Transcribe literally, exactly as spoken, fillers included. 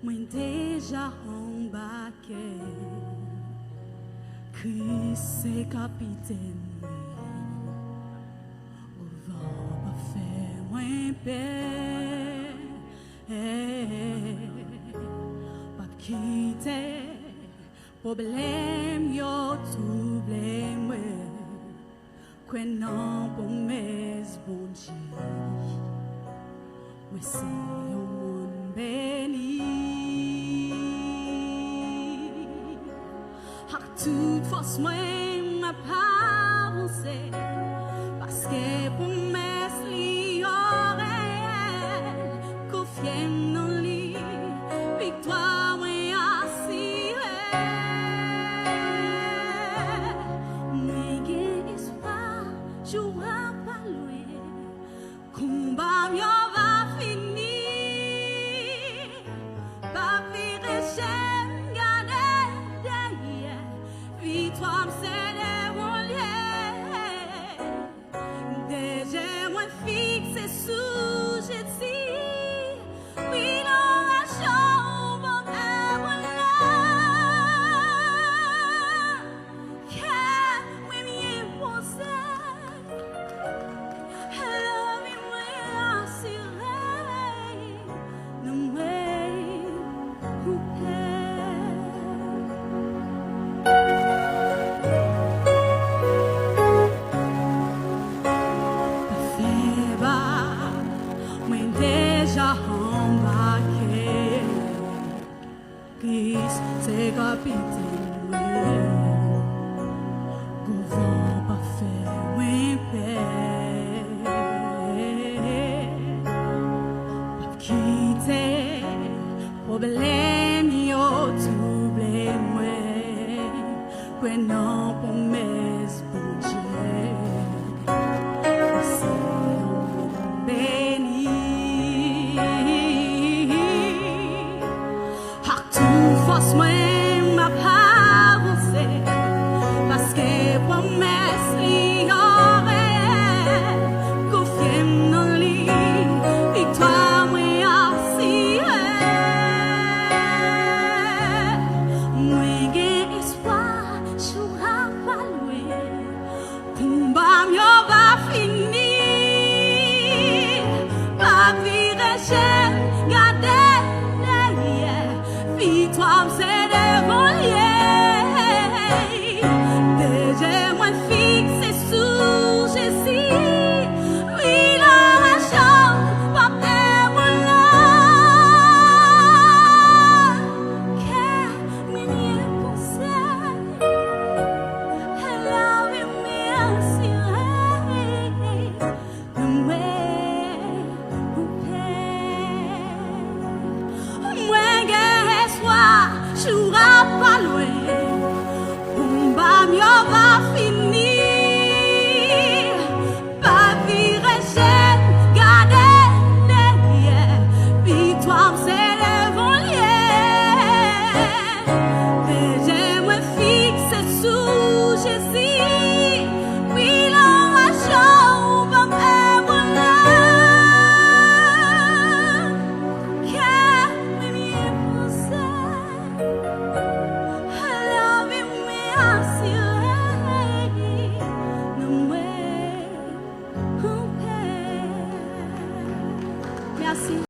Mwen deja anbake. Kris se kapitèn mwen. Gwo van p ap fè mwen pè. P ap kite pwoblèm yo twouble mwen. Kwè nan pwomès Bondye. Mwen se yon moun beni. Ak tout fòs mwen, m ap avanse. Paske pwomès li yo reyèl. Konfye m nan li, viktwa mwen asire. Mwen gen espwa, jou a pa lwen. Konba m yo va fini. Pa vire je m gade dèyè. Viktwa m se devan l ye. Deje mwen fikse sou Jezi. Wi, loraj yo ban m ebranle. Kè mwen byen poze. Lavi mwen asire. Nan mwen ou pè. Pa fè ba, mwen deja anbake. Kris se kapitèn mwen. Gwo van p ap fè mwen pè. P ap kite pwoblèm yo twouble mwen. Kwè nan pwomès Bondye. Se yon beni. Ak tout fòs mwen, m ap avanse. Paske pwomès li yo reyèl. Konfye m nan li, viktwa mwen asire. Mwen gen espwa, jou a pa lwen. Konba m yo va fini. Pa vire je m gade dèyè. Viktwa m se devan l ye. Deje mwen fikse sou Jezi. Wi, loraj yo p ap ebranle. Kè mwen byen poze. Lavi mwen asire. Mwen, mwen pè. Mwen gen espwa, jou a pa lwen. Konba m yo va fini. Pa vire je m gade dèyè. Viktwa m se devan l ye. Deje mwen fikse sou Jezi. Wi, loraj yo ban m ebranle. Kè mwen byen poze. Lavi mwen asire. Nan mwen ou pè. Mèsi.